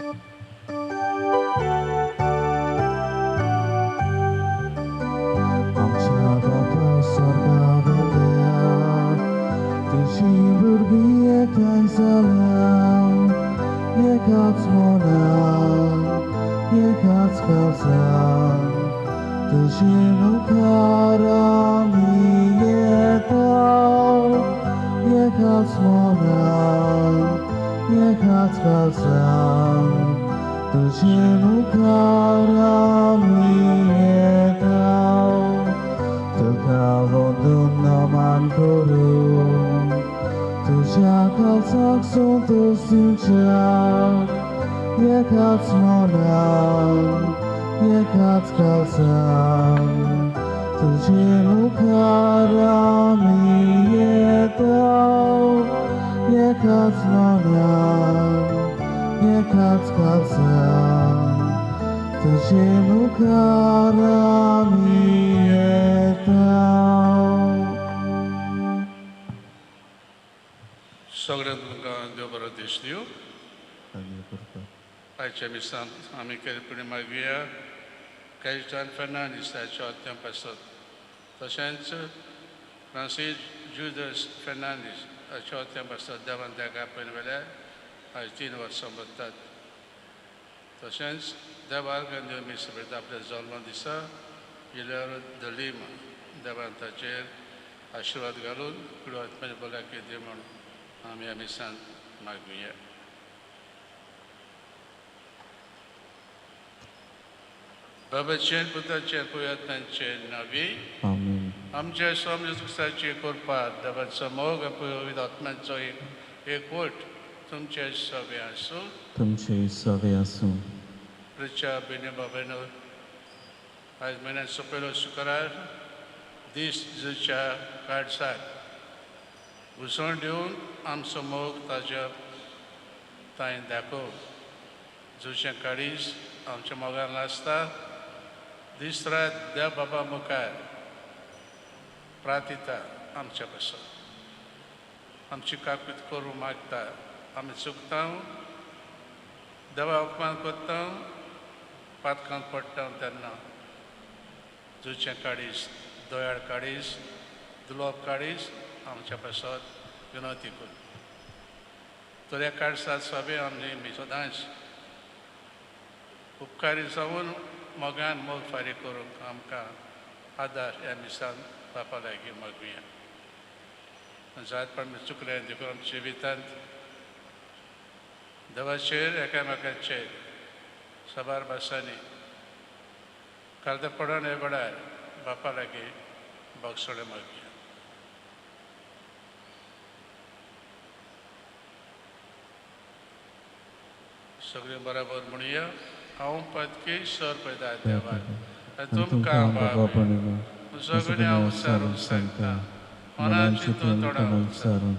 आमच्या बापा स्वर्गा वेल्या तुजी भुरगीं एकठांय जाल्या एकाच मनान एकाच काळजान तुजे मुखार आमी येता एकाच मनान एकाच काळजान तुजे मुखार आमी येता तुका वंदून नमन करून तुज्या काळजाक संतोश दिवच्याक एकाच मनान एकाच काळजान तुजे मुखार आमी येता एकाच मनान एकाच काळजान तुजे मुखार आमी येता. सगळ्यांक तुमकां देव बरो दीस दिवं. आयच्या मिसांत आमी केरपणी मागया कॅस्टान फर्नांडीस हाच्या हत्यां पासत, तशेंच फ्रांसीस जुदस फर्नांडीस हाच्या हत्यां पासत देवान ताका आपयन वेल्यार आयज 3 वर्सां भरतात. तशेंच देवाक देव मीस भरता आपल्या जल्म दिसा इल्यार दलीमा देवान ताचेर आशिर्वाद घालून फुडें आत्म्याची भलायकी दी म्हूण आमी ह्या मिसांत मागुया. बाबाचें पुताचें पुयत्नांचें नावी आमच्या स्वामी क्रिस्ताची कृपा, देवाचो मोग, पवित्र आत्म्याचो एकवट तुमचे सवे आसूं. तुमचे सवे आसूं. प्रिच्या बेनी बाबानो आयज म्हयन्याचो पयलो शुक्रार दीस जुच्या काळसार घुसवण दिवन आमचो मोग ताच्या तांय दाखोव. जुचें काळीज आमच्या मोगान आसता. दीस रात देव बाबा मुखार प्रार्थिता आमच्या पासून आमची काकूत करूं मागता. आमी चुकता, देवा अपमान करता, पातकांत पडटा तेन्ना जुचें काळीज, दयाळ काळीज, दुलोब काळीज आमच्या पासत विनवती कर. तर ह्या काळसात सगळें आमी सदांच उपकारी जावन मोगान मोग फारीक करूंक आमकां आदार ह्या मिसान बापा लागीं मागुया. जात पण आमी चुकले देखून आमच्या जिवितांत देवाचेर एकामेकाचेर साबार भासांनी कर्दपणान हे वेळार बापा लागीं भोगसणें मागुया. सगळें बराबर म्हणुया. हांव पदकी सर पैदा देवाक तुमकां बाबा सगळें हांव सारून सांगता. मनान चिंतून तोंडान सारून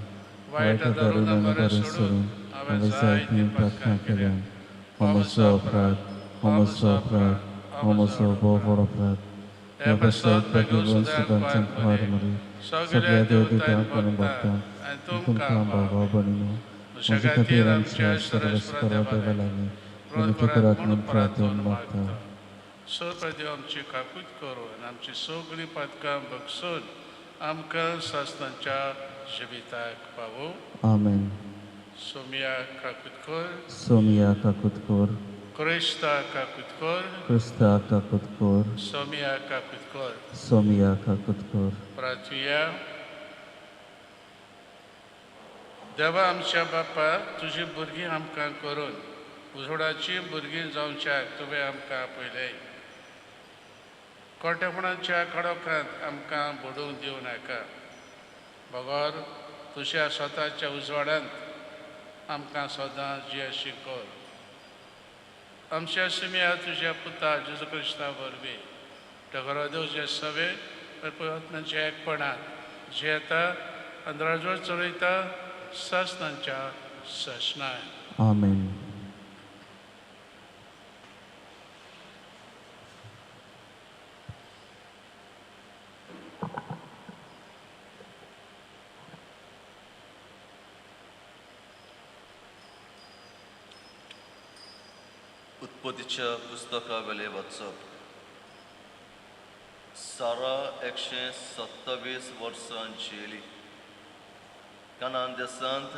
वायट धरून बरें सोडून हांवें जायतीं पातकां केल्या. हो म्हजो अपराध, हो म्हजो अपराध, हो म्हजो भोव व्हड अपराध. ह्या पासत बेगीन सदांच कुमार मरी सगळ्या देवदूतांक आनी भक्तांक तुमकां बाबा भयणीनो म्हजे खातीर आमच्या सर्वेस्परा देवा लागीं विनंती करात म्हूण प्रार्थना मागता. सर्व देव आमची काकूत करून आनी आमची सगळीं पातकां बगसून आमकां सासणाच्या जिविताक पावो. आमेन. सोमिया काकुतकर, सोमिया काकुतकर, क्रिस्ता काकुतकर, क्रिस्ता काकुतकर, सोमिया काकुतकर, सोमिया काकुतकर. प्रार्थुया. देवा आमच्या बापा, तुजी भुरगीं आमकां करून उजवाडाची भुरगीं जावच्याक तुवें आमकां आपयलें. कोटेपणाच्या खडोखांत आमकां बुडोवन दिवं नाका, बगर तुज्या स्वताच्या उजवाडांत आमकां सदां जियेशी कर. आमच्या सिमया तुज्या पुता जेजू क्रिस्ता वरवीं टगरो देव जे सवे आत्म्याच्या एकपणांत जियेता आनी राजवट चलयता सासणाच्या सासणाय. आमेन. उत्पत्तीच्या पुस्तका वेले वाचप. सारा 127 वर्सां जियेली. कानान देशांत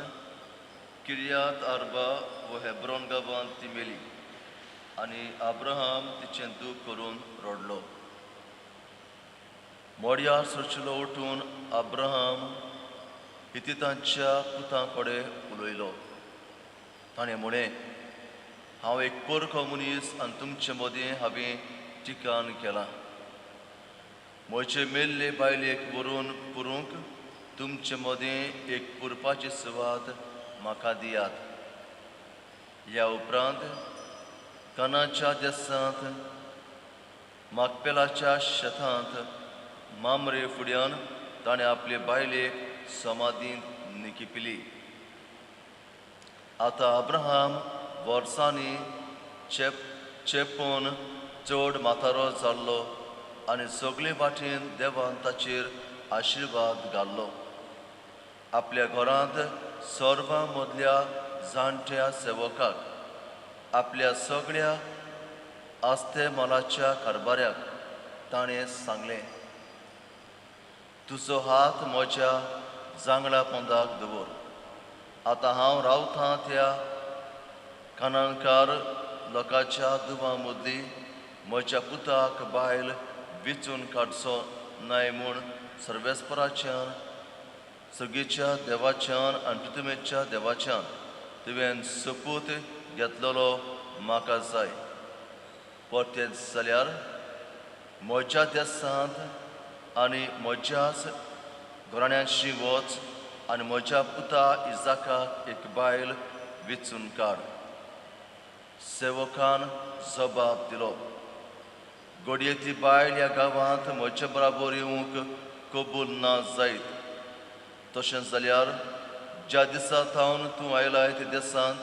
किरियात आर्बा व हेब्रोन गांवांत ती मेली आनी अब्राहम तिचें दूख करून रडलो. मोडयार सोचिलो उठून अब्राहम हितितांच्या पुतां कडेन उलयलो. ताणें म्हळें, हांव एक पोरको मनीस आनी तुमचे मदीं हांवें ठिकाण केलां. म्हजे मेल्ले बायलेक व्हरून पुरूंक तुमचे मदीं एक पुरपाची सुवात म्हाका दियात. ह्या उपरांत कानाच्या देसांत माकपेलाच्या शेतांत मामरे फुड्यान ताणें आपले बायलेक समाधींत निकिपिली. आतां अब्राहम वर्सांनी चेपून चड म्हातारो जाल्लो आनी सगळे वाटेन देवान ताचेर आशिर्वाद घाल्लो. आपल्या घरांत सर्वां मदल्या जाणट्या सेवकाक, आपल्या सगळ्या आस्ते मालाच्या कारभाऱ्याक ताणें सांगलें, तुजो हात म्हज्या जांगडा पोंदाक दवर. आतां हांव रावतां त्या कानांकार लोकांच्या दुवां मदली म्हज्या पुताक बायल विचून काडचो नाय म्हूण सर्वेस्पराच्यान, सगळीच्या देवाच्यान आनी पृथ्वीच्या देवाच्यान तुवें सोपूत घेतलेलो म्हाका जाय. परतें जाल्यार म्हज्या देसांत आनी म्हज्याच घराण्यांशी वच आनी म्हज्या पुता इजाकाक एक बायल विचून काड. सेवकान जबाब दिलो, घडये ती बायल ह्या गांवांत म्हजे बराबर येवंक कबूल ना जायत. तशें जाल्यार ज्या दिसा थावन तूं आयलाय त्या देसांत,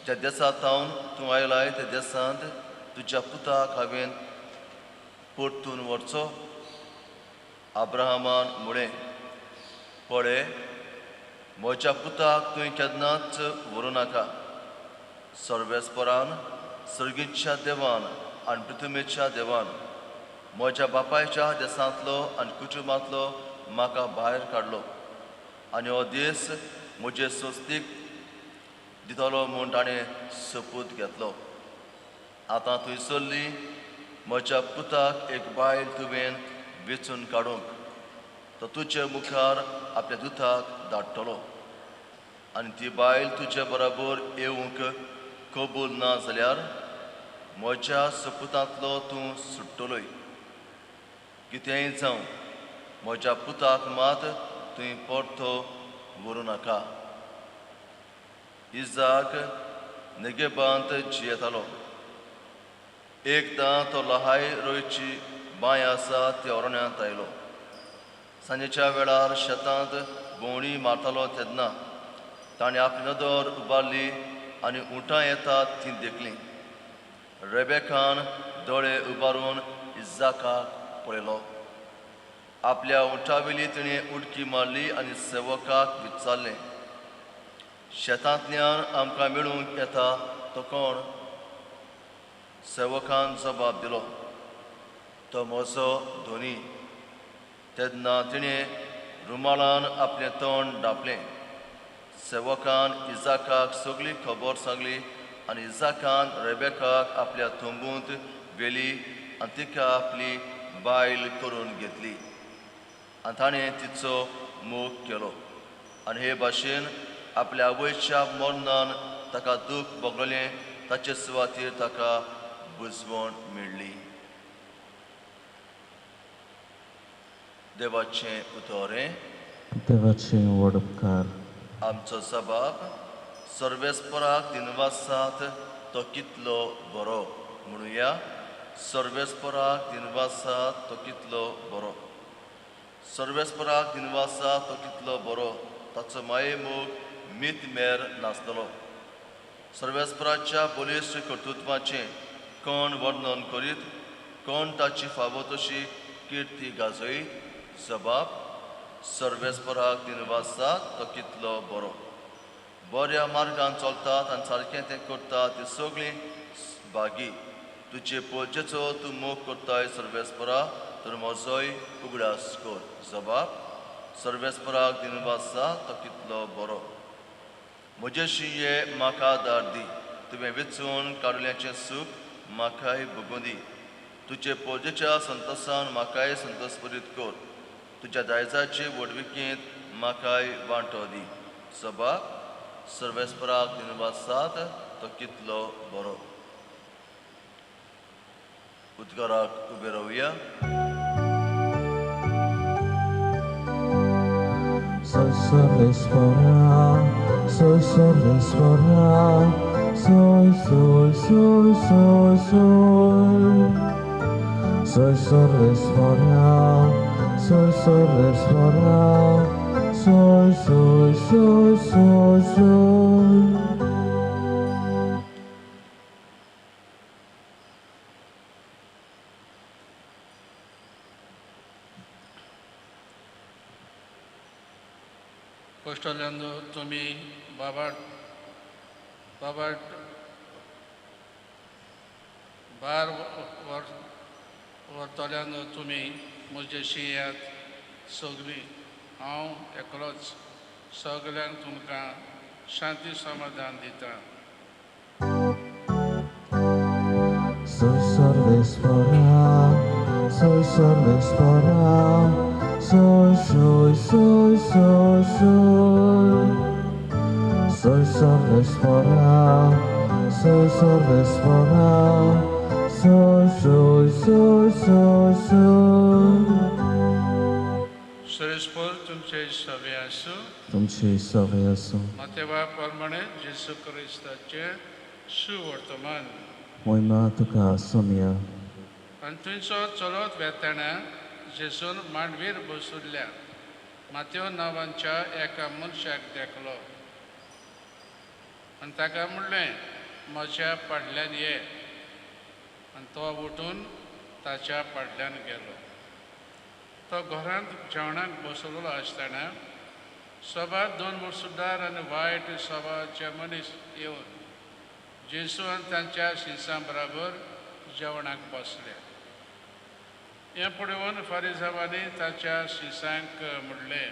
ज्या देसा थावन तूं आयलाय त्या देसांत तुज्या पुताक हांवें परतून व्हरचो. अब्राहमान म्हळें, पळय, म्हज्या पुताक तुवें केन्नाच व्हरूं नाका. सर्वेस्परान, सर्गीच्या देवान आनी पृथ्वीच्या देवान म्हज्या बापायच्या देसांतलो आनी कुटुंबांतलो म्हाका भायर काडलो आनी हो देस म्हजे सोस्तीक दितलो म्हूण ताणें सोपूत घेतलो. आतां थंयसरली म्हज्या पुताक एक बायल तुवें वेंचून काडूंक तो तुजे मुखार आपल्या दुताक धाडटलो आनी ती बायल तुजे बराबर येवंक कबूल ना जाल्यार म्हज्या सपुतांतलो तूं सुट्टलोय. कितेंय जावं, म्हज्या पुताक मात तुवें परतो व्हरूं नाका. इजाक नेगेबांत जियेतालो. एकदां तो लहाय रोयची बांय आसा त्या अरण्यांत आयलो. सांजेच्या वेळार शेतांत भोंवडी मारतालो तेन्ना ताणें आपली नदर उबारली आनी उंटां येतात तीं देखलीं. रेबेकान दोळे उबारून इजाकाक पळयलो. आपल्या उंटावेली तिणें उडकी मारली आनी सेवकाक विचारलें, शेतांतल्यान आमकां मेळूंक येता तो कोण? सेवकान जबाब दिलो, तो म्हजो धोनी. तेन्ना तिणें रुमालान आपलें तोंड धांपलें. सेवकान इजाकाक सगळी खबर सांगली आनी इजाकान रेबेकाक आपल्या तंबूंत व्हेली आनी तिका आपली बायल करून घेतली आनी ताणें तिचो मोग केलो. आनी हे भाशेन आपल्या आवयच्या मरणान ताका दूख भोगलें, ताचे सुवातेर ताका बुजवण मेळ्ळी. देवाचें उतर हें. देवाचें व्हड उपकार. आमचो सबाब सर्वेस्पराक दिनवासात तो कितलो बरो. म्हणुया, सर्वेस्पराक दिनवासात तो कितलो बरो. सर्वेस्पराक दिनवासात तो कितलो बरो. ताचो मायेमोग मीत मेर नासतलो. सर्वेस्पराच्या बलिश्ट कर्तृत्वाचें कोण वर्णन करीत, कोण ताची फावो तशी किर्ती गाजयत? जबाब, सर्वेस्पराक दिनवासात तो कितलो बरो. बऱ्या मार्गान चलतात आनी सारकें तें करतात ती सगळीं भागी. तुजे पोजेचो तूं मोग करताय सर्वेस्परा, तर म्हजोय उगडास कर. जबाब सर्वेस्पराक दिनवासा, तो कितलो बरो. म्हजे शिये म्हाका आदार दी, तुवें वेंचून काडल्याचें सूख म्हाकाय भोगूं दी. तुजे पोजेच्या संतोसान म्हाकाय संतोसभरीत कर, तुज्या दायजाचे व्हडविकेंत म्हाकाय वांटो दी. जबाब सर्वेस्पराक दिनवासात, तो कितलो बरो. उद्गाराक उबे रावया. Soy Sarvesvara, soy Sarvesvara, soy, soy, soy, soy, soy. Soy Sarvesvara, soy Sarvesvara, soy, soy, soy, soy, soy. कोश्टल्यांनो तुमी बाबा बाबा बार व्हरतल्यानो तुमी म्हजे शियात सगळीं, हांव एकलोच सगल्यांक तुमकां शांती समाधान दिता. Soy Sarvesvara, soy Sarvesvara, soy, soy, soy, soy, soy. Soy Sarvesvara, soy Sarvesvara, soy, soy, soy, soy, soy. सर्वेस्पर तुमचे सवे आसूं. तुमचे सवे आसूं. मातेवा प्रमाणे जेजू क्रिस्ताचें सुवर्तमान. मोहिमा तुका सोमया. आनी थंयचो चलत वेतना जेजून मांडवीर बसुल्ल्या मात्यो नांवांच्या एका मनशाक देखलो आनी ताका म्हणलें, म्हज्या पाडल्यान ये. आनी तो उठून ताच्या पाडल्यान गेलो. तो घरांत जेवणाक बसलेलो आसतना सभार दोन मुसुदार आनी वायट सभाचे मनीस येवन जेजू आनी तांच्या शिसां बराबर जेवणाक बसले. हें पळोवन फारिजावांनी ताच्या शिसांक म्हणलें,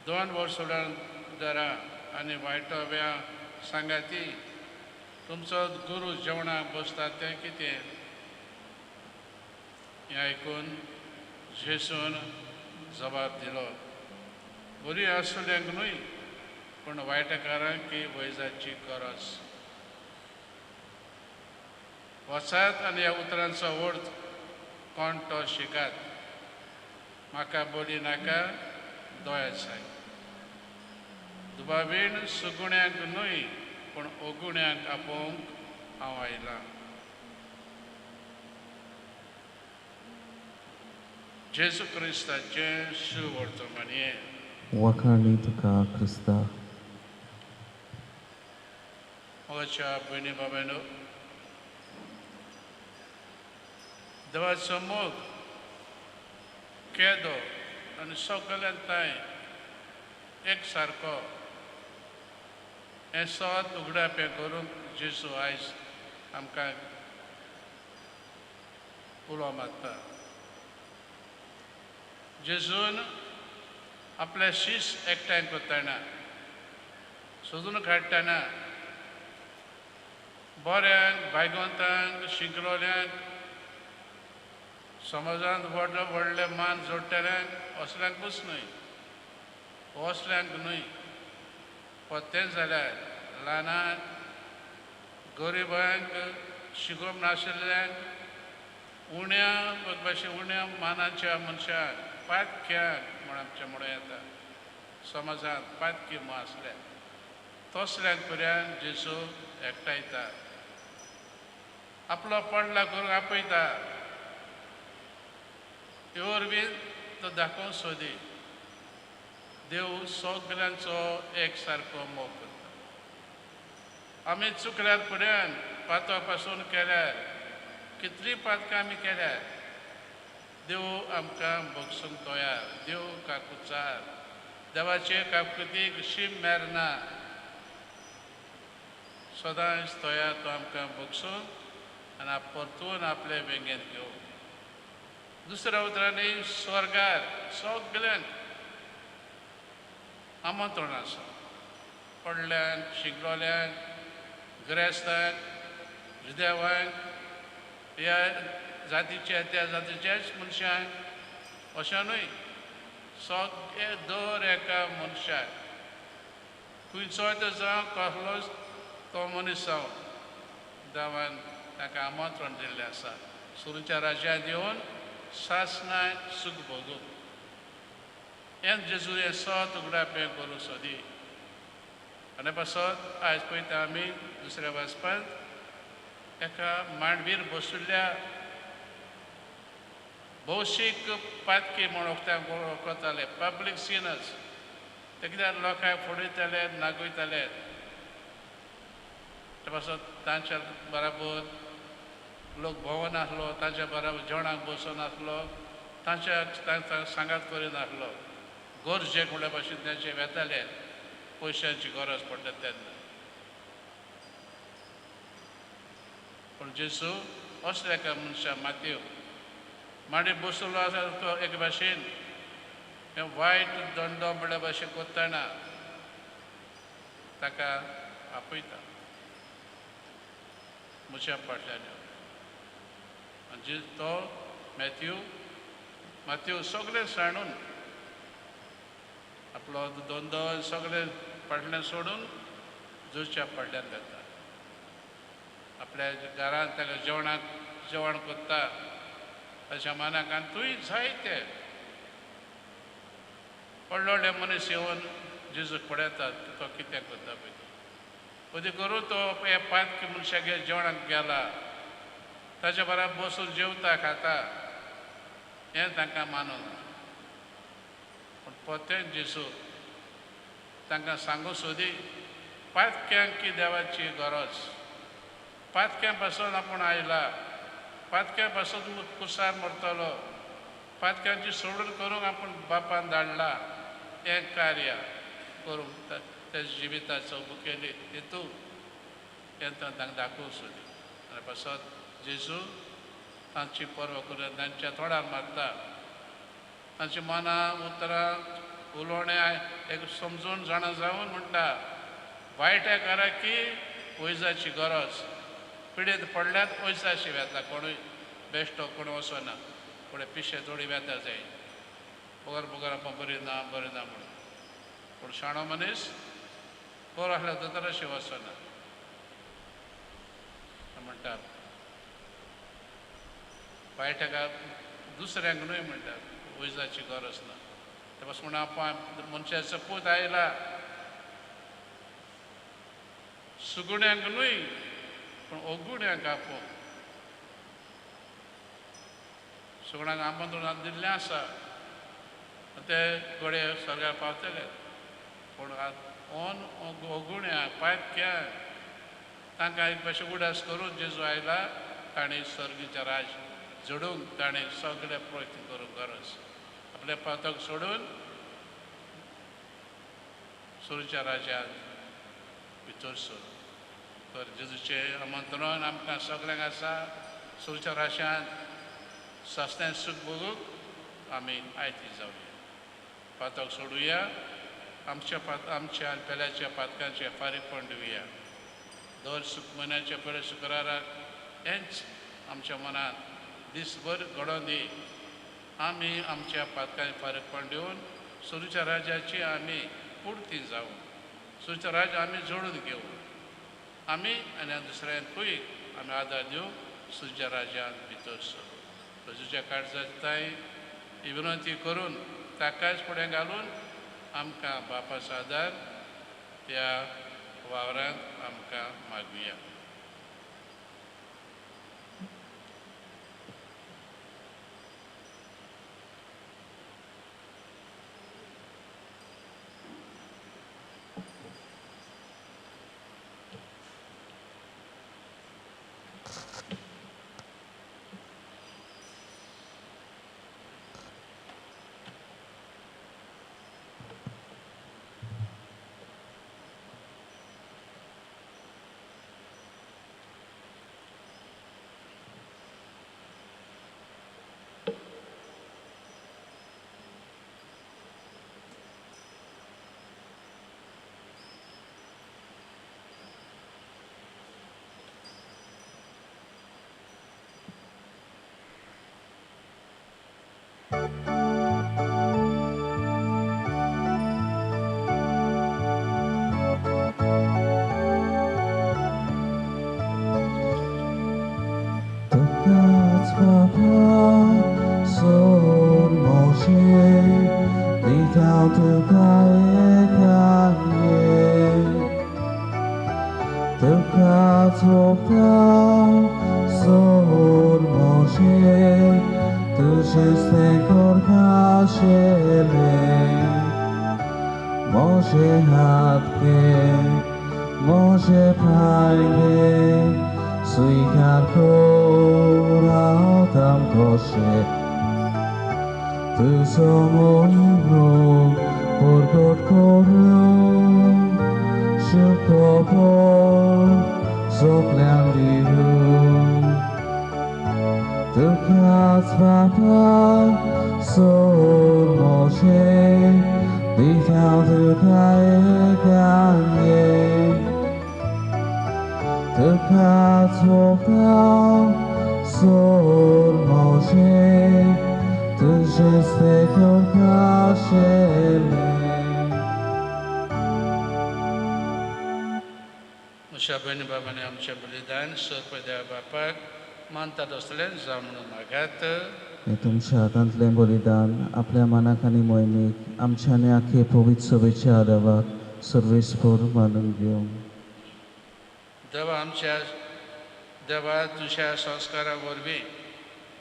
दोन वर्सुदारां आनी वायटव्या सांगाती तुमचो गुरू जेवणाक बसता तें कितें? हें आयकून जेजून जबाब दिलो, बरी आसल्यांक न्हय पूण वायटकारांक ही वैजाची गरज. वचात आनी ह्या उतरांचो अर्थ कोण तो शिकात. म्हाका बरी नाका दया जाय. दुबावीण सुगुण्यांक न्हय पूण अगुण्यांक आपोवंक हांव आयलां. जेजू क्रिस्ताचें सुवर्तमान. वाखाणी तुका क्रिस्ता. म्हज्या भयणी बाबांनो, देवाचो मोग केदो आनी सगळ्यान तांय एक सारको हें सत उगडापें करूंक जेजू आयज आमकां उलो मारता. जेजून आपले शीस एकठांय करतना सोदून काडटना बऱ्यांक भायगोंतांक शिकलोल्यांक समाजांत व्हडले व्हडले मान जोडटल्यांक असल्यांकूच न्हय, असल्यांक न्हय, तें जाल्यार ल्हानांक गरिबांक शिकोवप नाशिल्ल्यांक उण्या भाशे उण्या मानाच्या मनशांक पातक्यांक म्हूण आमचें म्हणूं येता समाजांत पातकी म्हूण आसल्या तसल्यांक पर्यंत जेजू एकठांयता, आपलो पडला करूंक आपयता. हे वरवीं तो दाखोवंक सोदी देव सगल्यांचो एक सारको मोग करता. आमी चुकल्यार पर्यंत पातो पासून केल्यार कितलीं पातकां आमी केल्यार देव आमकां भोगसूंक तयार. देव काकुचार, देवाचे काकुतीक शीम मेरना. सदांच तयार तो आमकां बगसून आनी परतून आपले वेंगेंत घेवं. दुसऱ्या उतरांनी स्वर्गार सगल्यांक आमंत्रण आसा, पडल्यांक, शिकलोल्यांक, गिरेस्तांक, जुदेवांक, ह्या जातीच्या त्या जातीच्याच मनशांक अशें न्हय, सगळे दर एका मनशाक, खंयचोय तो जावं, कसलोच तो मनीस जावं, देवान ताका आमंत्रण दिल्लें आसा सुरूच्या राज्यांत येवन सासणाक सूख भोगूंक. हें जेजू हें सत उगडापें करूं सोदी. आनी पासत आयज पळयता आमी दुसऱ्या वाचपांत एका मांडवीर बशिल्ल्या भौशीक पातकी म्हूण वळखताले, पब्लीक सिनर्स. ते कित्याक लोकांक फोडयताले, नागयताले. ते पासत तांच्या बराबर लोक भोंवनासलो, तांच्या बराबर जेवणाक बसनासलो, तांच्या तांकां सांगात करिनासलो. गरजेक म्हणल्या भाशेन तांचे वेताले, पयशांची गरज पडटा तेन्ना. पूण जेजू असल्या एका मनशा मातयो मांडी बसलो आसा तो एक भाशेन हें वायट दंडो म्हणल्या भाशेन करतना ताका आपयता मनशा फाटल्यान. आनी तो मॅथ्यू माथ्यू सगळें सांडून आपलो धंदो सगळें फाटल्यान सोडून जेजूच्या फाटल्यान वता. आपल्या घरांत ताका जेवणाक जेवण करता, ताच्या मनाक आनी तूंय जायते व्हडले व्हडले मनीस येवन जेजूक पळयतात तो कितें करता पळय. अदी करून तो हे पांच मनशागेर जेवणाक गेला, ताच्या बराबर बसून जेवता खाता, हें तांकां मानून. पूण परतें जेजू तांकां सांगू सोदी पातक्यांक की देवाची गरज, पातक्यां पासून आपूण आयला, पातक्यां पासून कुसार मरतलो, पातक्यांची सोडून करूंक आपूण बापान धाडला, हें कार्य करूंक त्या जिविताचो मुखेली हेतू हें तांकां दाखोवंक सोदी. आनी पासत जेजू तांची पर्व करून तांच्या तोंडार मारता, तांची मनां उतरां उलोवणें एक समजून जाणा जावन म्हणटा, वायट घरा की वैजाची गरज, पिडेंत पडल्यात वैजाशी वेता, कोणूय बेश्टो कोण वचना, फुडें पिशे थोडी वेता जाय, बगर बगर आपूण बरी ना बरी ना म्हणून. पूण शाणो मनीस बरो आसल्यार दोतोराशी वचना. म्हणटा वायट एका दुसऱ्यांक न्हय म्हणटा वैजाची गरज ना. ते पासून म्हणून आपूण मनशाचो पूत आयला सुगुण्यांक न्हय पूण अगुण्यांक आपोवंक. सुगुण्यांक आमंत्रण दिल्लें आसा, ते घडये स्वर्गार पावतले, पूण ऑन अगुण्यांक पातक्यांक तांकां एक भाशेन उडास करून जेजू आयला, ताणें स्वर्गीचें राज जोडूंक ताणें सगळे प्रयत्न करूंक गरज, आपलें पातक सोडून सुरूच्या राज्यांत भितर सर. तर जेजूचें आमंत्रण आमकां सगळ्यांक आसा, सुरूच्या राज्यांत सासण्यां सूख भोगूंक आमी आयती जावया, पातक सोडुया, आमच्या आमच्या आनी पेल्याच्या पातकांचें फारीकपण दिवया. दर म्हयन्याच्या पयल्या शुक्राराक हेंच आमच्या मनांत दीसभर घडोवन दी. आमी आमच्या पातकांचें फारीकपण दिवन सुरूच्या राज्याची आमी पुर्ती जावं, सुरूच्या राज्य आमी जोडून घेवं, आमी आनी दुसऱ्यांकूय आमी आदार दिवं सुरूच्या राज्यांत भितर सर. जेजूच्या काळजांत ही विनंती करून ताकाच फुडें घालून आमकां बापाचो आदार ह्या वावरांत आमकां मागुया. तुकाच ओंपता सोर म्हजें तुजेंच तें करपाशेलें म्हजे हात घे म्हजे पांय घे स्वीकार कर हांव तामकोशें तुजो मोग परगट करूं शुभखबर सगल्यांक दिवं तुकाच बापा सोर म्हजें दिता तुका एकांगें तुकाच ओंपता सोर म्हजें तुजेंच तें करपाशेलें. म्हज्या भयणी बाबांनी आमचें बलिदान सर्व देवा बापाक मानतात असलें जावं म्हणून मागात. हें तुमच्या हातांतलें बलिदान आपल्या मनाक आनी मोहिमेक आमच्या आनी आख्खे पवित्र सभेच्या आदावाक सर्वेस्पर मानून घेवं. देवा आमच्या देवा तुज्या संस्कारा वरवीं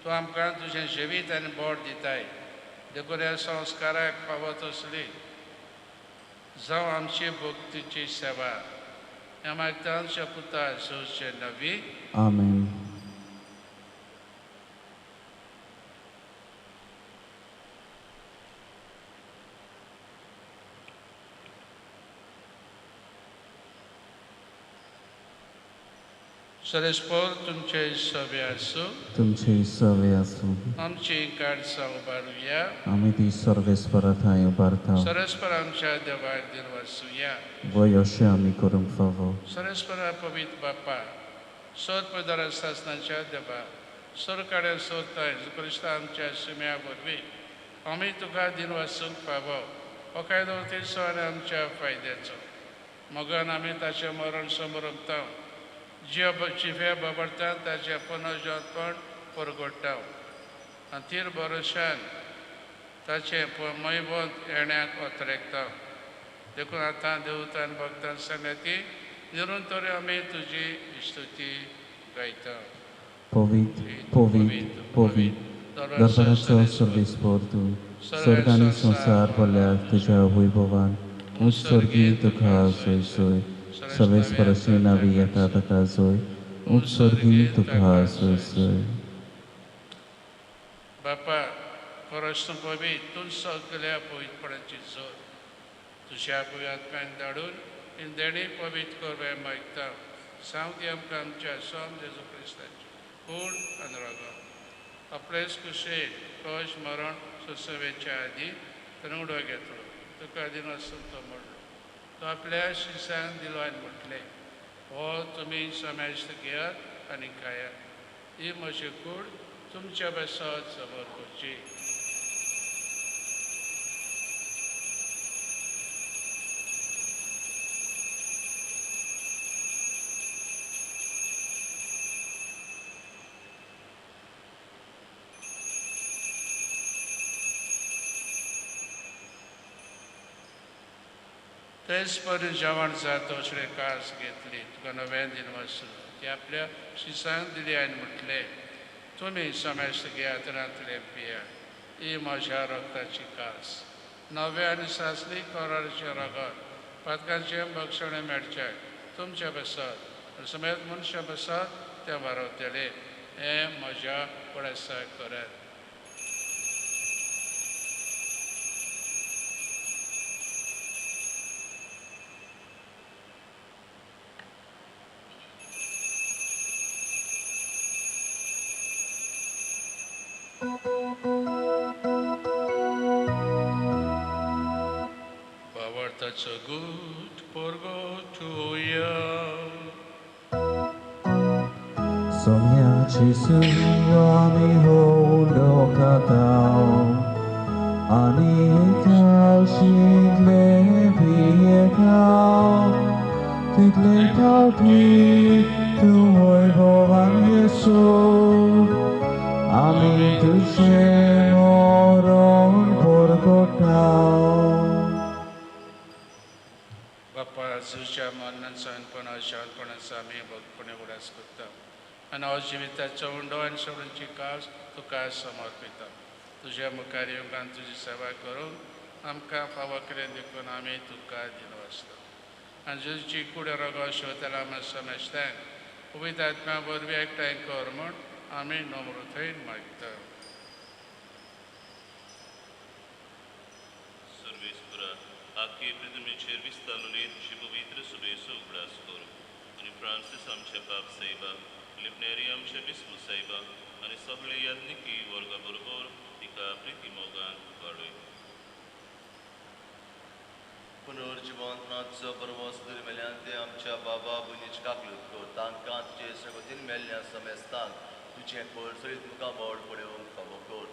तूं आमकां तुजें जिवीत आनी बोट दिताय देखून ह्या संस्काराक फावो तसली जावं आमची भक्तीची सेवा ह्या मागता आमच्या पुता जेजूचे नवी. आमेन. सर्वेस्पर तुमचे सवे आसूं. तुमचे सवे आसूं. आमची काळजां उबारुया. आमी ती सर्वेस्परा थंय उबारता. सर्वेस्पर आमच्या देवाक दिरवासुया. वय अशें आमी करूंक फावो. सर्वेस्परा पवित्र बापा सर्व सासनाच्या देवा सरकाड्या सोदताय क्रिस्ता आमच्या शिम्या वरवीं आमी तुका दिनवासूंक फावो हो कायदो तिचो आनी आमच्या फायद्याचो मगन आमी ताचें मरण समरपता जिवे बाबडटा ताचें पुनर्जतपण परगडटा आनी तीर भरोशान ताचें मैबंत येण्याक अत्रेकता देखून आतां देवतान भक्तान सांगाती निरंतर आमी तुजी स्तुती गायता. पवित्र पवित्र पवित्र दरबाराचो सर्वेस्पर तूं स्वर्ग आनी संवसार भरल्यार तुज्या वैभवान उत्सर्गी तुका जोय जोय. सर्वेस्पराची नावी येता ताका जोय उत्सर्गी तुका जोय जोय. बापा खरोच तूं पवित्र तूं सगल्या पवित्रपणाची जोर तुज्या पवित्र आत्म्यान धाडून देणी पवित्र कर मागता सांग ती आमकां आमच्या सोम जेजू क्रिस्ताची कूड आनी रगत आपलेच कुशेन कश मरण सुसवेच्या आदी ताणें उडो घेतलो तुका दिन आसून तो म्हणलो तो आपल्या शिसांक दिलो आनी म्हटलें हो तुमी समेस्त घेयात आनी खायात ही म्हजी कूड तुमच्या बेसात समर करची. तेच परी जेवण जाता अशें कास घेतली तुका नव्यान दिन वाचलो ती आपल्या शिसांक दिली आनी म्हटलें तुमी समेस्त घेयात रांतले पिया ही म्हज्या रगताची कास नव्या आनी सासली कराराचें रगत पातकांचें बक्षणें मेळचें तुमच्या बसत आनी समेत मनशां बसत तें वारवतलें हें म्हज्या पळेसाक करात. That's a good purgatoria. Sonia Suami Holokatao Ani Shidle Piekao Title Pauti Tuoi Bovan Jesu Ami Tushe Moron Porgotao. Bapa जेजूच्या मरणान सहनपणा शांतपणाचो आमी भक्तपणे उगडास करता आनी हो जिविताचो उंडो आनी सगळ्यांची कास तुका समर्पिता. तुज्या मुखार येवंक आनी तुजी सेवा करूंक आमकां फावो केलें देखून आमी तुका दिलो आसता. आनी जेजूची कूड रोगो शिवतला आमी समेस्तांक पवित्र आत्म्या वरवीं एकठांय कर म्हूण आमी नम्रतायेन मागता. सर्वेस्परा आखे पृथ्वीचेर विस्तारलेली तुजी पवित्र सभेचो उगडास करूं आनी फ्रांसीस आमच्या बाप साहेबा, फिलिप नेरी आमच्या बिस्पू साहेबा आनी सगळे याज्ञिकी वर्गा बरोबर तिका प्रिती मोगान वाडय. पुनर्जिवंतपणाचो बरवस मेल्यान ते आमच्या बाबा भयणीची काकलूत कर. तांकां तुजे सगतीन मेल्ल्या समेस्तांक तुजें पळसरीत मुखामळ पळोवंक फावो कर.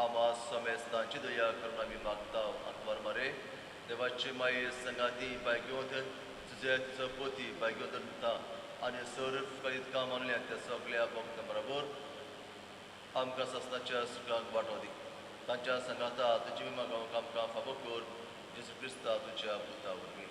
आमा समेस्तांची दया करून आमी मागता. आंकवार मरे देवाचे माये संगाती भाग्यवंत तुजे तुजो पोती भाग्यवंत दिता आनी सर इतकां मानल्या त्या सगळ्या भक्तां बरोबर आमकां सासणाच्या सुखांक वांटो दी. तांच्या संगाता तुजी मागोवंक आमकां फावो कर. जेजू क्रिस्ता तुज्या पुता वरवीं.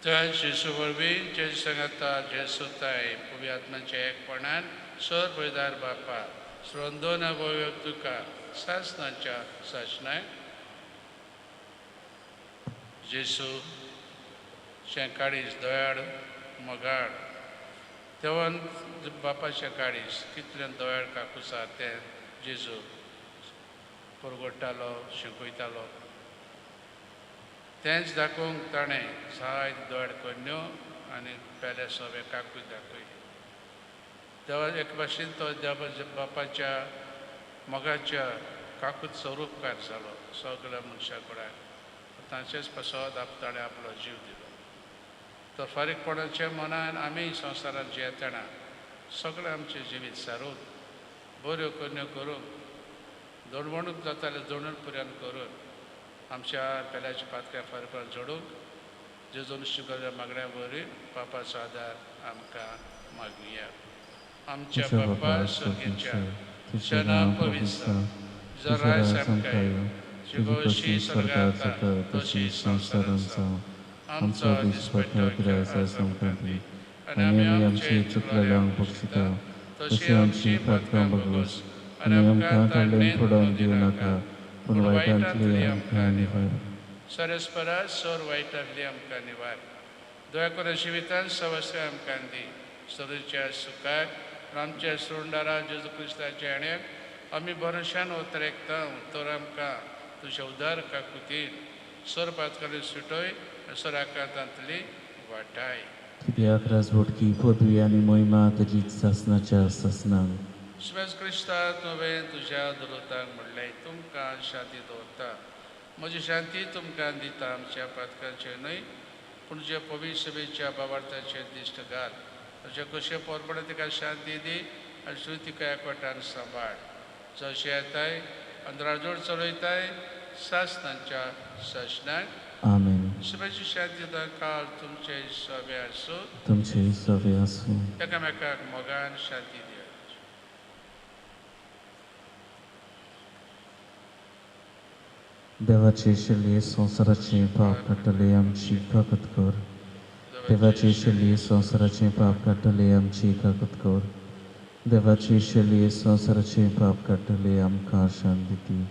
त्या जेजू वरवीं जेजू सांगाता जेजूताय पवित्र आत्म्याच्या एकपणान सर बळदार बापा श्रोंदोन अवयव तुका सासणाच्या सासणाक जेजू काडीस दयाळ मोगाळ तेव्हा बापाच्या काडीस कितलें दयाळ काकुसा तें जेजू परगोडटालो शिकयतालो. तेंच दाखोवंक ताणें जायत दयाळ करण्यो आनी पेले सगळे काकूय दाखयली. देवा एक भाशेन तो देवा बापाच्या मोगाच्या काकूत स्वरूपकार जालो सगळ्या मनशा कडेन. तांचेच पासत ताणें आपलो जीव दिलो. तर फारीकपणाच्या मनान आमी संवसारांत जियेतना सगळें आमचें जिवीत सारून बऱ्यो करण्यो करूंक दणवणूक जाताले दणून पुराय करून आमच्या पेल्याच्या पातक्या फारीकपण जोडूंक जेजून शिकयल्ल्या मागण्या वरवीं बापाचो आदार आमकां मागुया. आमच्या बापा सर्गेच्या तुजें नांव पवित्र जावं, तुजो राज आमकां येवं, तुजी खोशी स्वर्गांत जाता तशी संवसारांत जावं. आमचो दिसपट्टो ग्रास आज आमकां दी आनी आमी आमची चुकलेल्यांक बक्षिता तशी आमची पातकां बगोस आनी आमकां ताळेन पडोवन दिवं नाका पूण वायटांतली आमकां निवार. सरस्परा सर वायटांतली आमकां निवार. दया करून जिवितांत सवस्या आमकां दी. सरूच्या सुखाक आमच्या सोंडारा जेजू क्रिस्ताच्या येण्याक आमी भरोशान उतरेकता तर आमकां तुज्या उदार काकुतीन सर पातकांनी सुटय सर आकांतांतली वाटाय. कित्याक राजवटकी पदवी आनी मोहिमा तुजीच सासणाच्या सासणाक. श्वेस क्रिस्ता तुवें तुज्या दुरुतांक म्हणलें तुमकां शांती दवरता, म्हजी शांती तुमकां दिता. आमच्या पातकांचेर न्हय पूण तुज्या पवित्र सभेच्या बाबार्थाचेर दिश्ट घाल. तुज्या कशें पोरपणा तिका शांती दी आनी तूं तिका एकवटान सांबाळ. जशें येताय अंदराजोड चलयताय सासणाच्या सासणाक. आमेन. सभेची शांती काल तुमचे सभे आसूं. तुमचे सभे आसूं. एकामेकाक मोगान शांती दिया. देवाचे शेली संवसाराचें पाप काडटले आमची काकत कर. देवाचे शेली संवसाराचें पाप काडटले आमची काकत कर. देवाचे शेली संवसाराचें पाप काडटले आमकां शांती दी.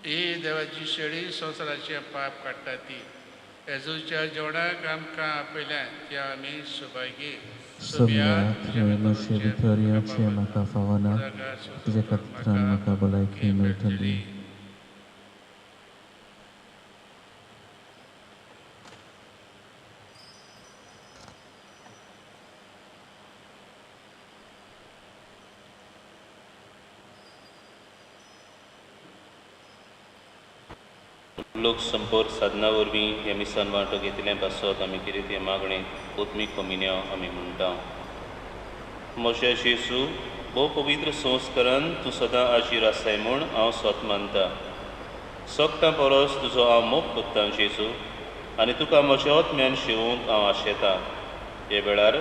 ही देवाची शेळी संवसाराचें पाप काडटा ती येजूच्या जेवणाक आमकां आपयल्यान त्या आमी सुभागी. सोम्या तुवें म्हजे भितर येवचें म्हाका फावना, तुज्या खातीरान म्हाका भलायकी मेळटली. लोक संपर्क साधना वरवीं ह्या मिसान वांटो घेतिल्लें पासत आमी कितें तें मागणें आत्मीक कोमिन्यांव आमी म्हणटा. म्हज्या जेजू, भोव पवित्र संस्कारान तूं सदां आजीर आसाय म्हूण हांव सत मानता. सगटां परस तुजो हांव मोग कोत्तां जेजू, आनी तुका म्हज्या आत्म्यान शेवूंक हांव आशेतां. हे वेळार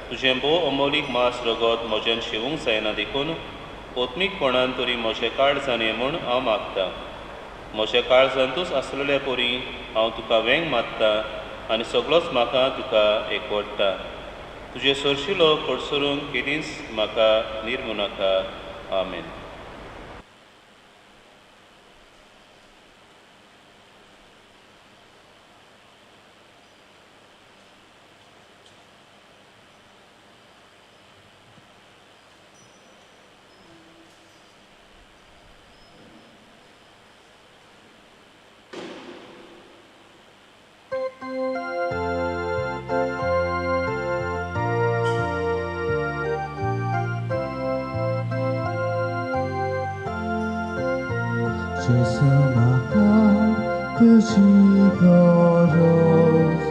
तुजें भोव अमोलीक मांस रगत म्हज्यान शेवूंक जायना देखून आत्मीकपणान तरी म्हज्या काळजान ये म्हूण हांव मागतां. म्हज्या काळजांतूच आसलेल्या परी हांव तुका वेंग मारता आनी सगळोच म्हाका तुका एकवडटा. तुजे सरशिलो कडसरूंक केदींच म्हाका निर्मू नाका. आमेन. Jesu म्हाका तुजी गरज,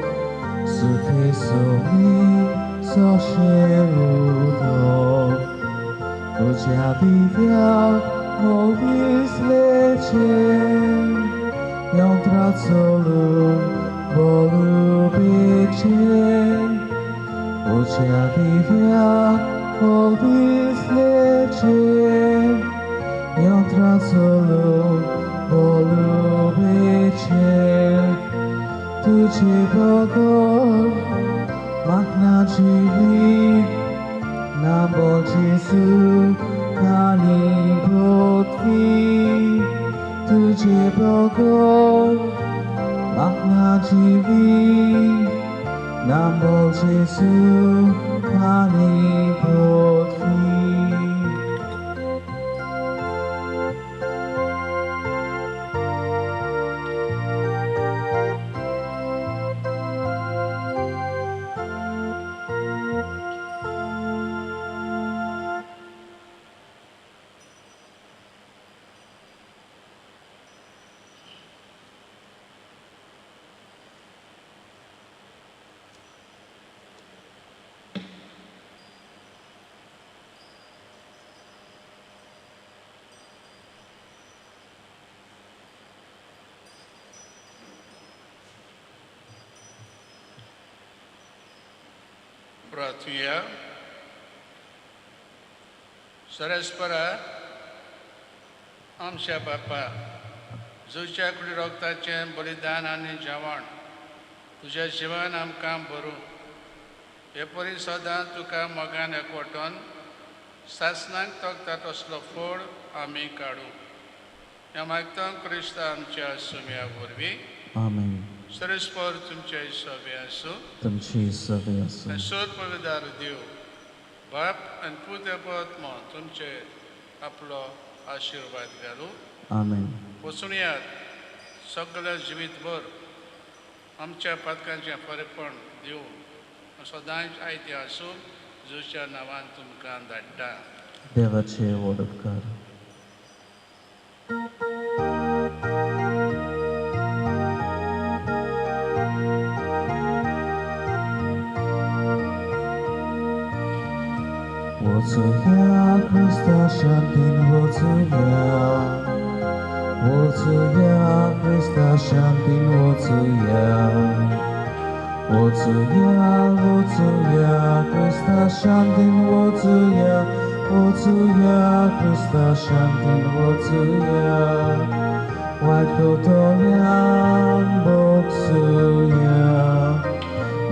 सुखे सोमी सोशें उदक, तुज्या दिव्याक मोविसलेचें, यंत्रा चलून बोलुपेचें, तुज्या दिव्याक मोविसलेचें, यंत्रा चलून बोलुपेचें, तुजे बगर म्हाका जिवीत ना बोल जेजू आनी पृथ्वी, तुजे बगर म्हाका जिवीत ना बोल जेजू आनी पृथ्वी. प्रार्थुया. सरस्परा आमच्या बापा, जुच्या कुडी रोगताचें बलिदान आनी जेवण तुज्या जिवान आमकां भरूं, हे परी सदां तुका मोगान एकवटून सासणाक तोखता तसलो फोड आमी काडूं. ह्या मागता क्रिस्त आमच्या सुम्या वरवीं. आमेन. सरस्पर तुमचे सवे आसूं, तुमची सवे आसूं. सोर पविदार देव बाप आनी पूत आत्मो तुमचे आपलो आशिर्वाद घालूं. आमेन. वचुनयात सगळ्या जिवीतभर आमच्या पातकांचें फरेपण दिवन सदांच आयते आसूं. जुच्या नांवान तुमकां धाडटा. देवाचे व्हड उपकार. 我主呀，クリスタशांतीन वचुया, वचुया क्रिस्ता शांतीन वचुया, वचुया वचुया क्रिस्ता शांतीन वचुया, वचुया क्रिस्ता शांतीन वचुया, वायट कोतोल्यान बोक्सुया,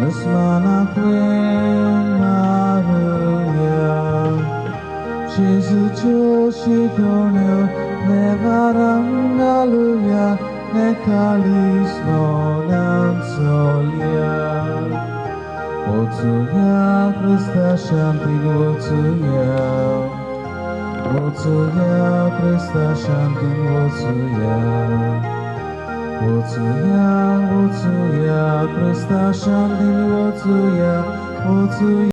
दुस्मनाक वेंग मारुया. Jesu शिकोवण्यो levaram hallelujah, nekalismo nam solja. Ocuja Krista शांतीन वचुया, वचुया Krista शांतीन वचुया, वचुया वचुया Krista शांतीन वचुया, वचुया.